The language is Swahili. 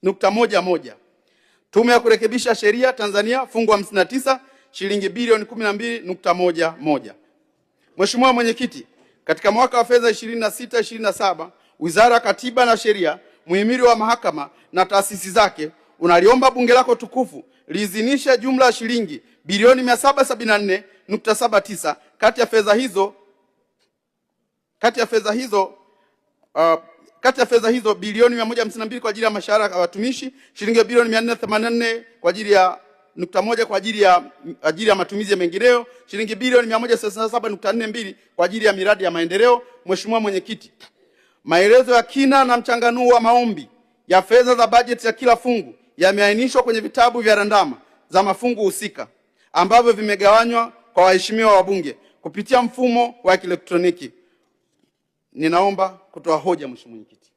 nukta moja moja. Tume ya Kurekebisha Sheria Tanzania fungu 59 shilingi bilioni 12.11. Mheshimiwa Mwenyekiti, katika mwaka wa fedha 26 27 Wizara ya Katiba na Sheria, muhimili wa mahakama na taasisi zake unaliomba bunge lako tukufu liidhinishe jumla ya shilingi bilioni 774.79. Kati ya fedha hizo bilioni 152 kwa ajili ya mashahara ya watumishi, shilingi bilioni 484 kwa ajili ya nukta moja kwa ajili ya matumizi ya mengineyo, shilingi bilioni 137.42 kwa ajili ya miradi ya maendeleo. Mheshimiwa Mwenyekiti, maelezo ya kina na mchanganuo wa maombi ya fedha za bajeti ya kila fungu yameainishwa kwenye vitabu vya randama za mafungu husika ambavyo vimegawanywa kwa waheshimiwa wabunge kupitia mfumo wa kielektroniki. Ninaomba kutoa hoja, Mheshimiwa Mwenyekiti.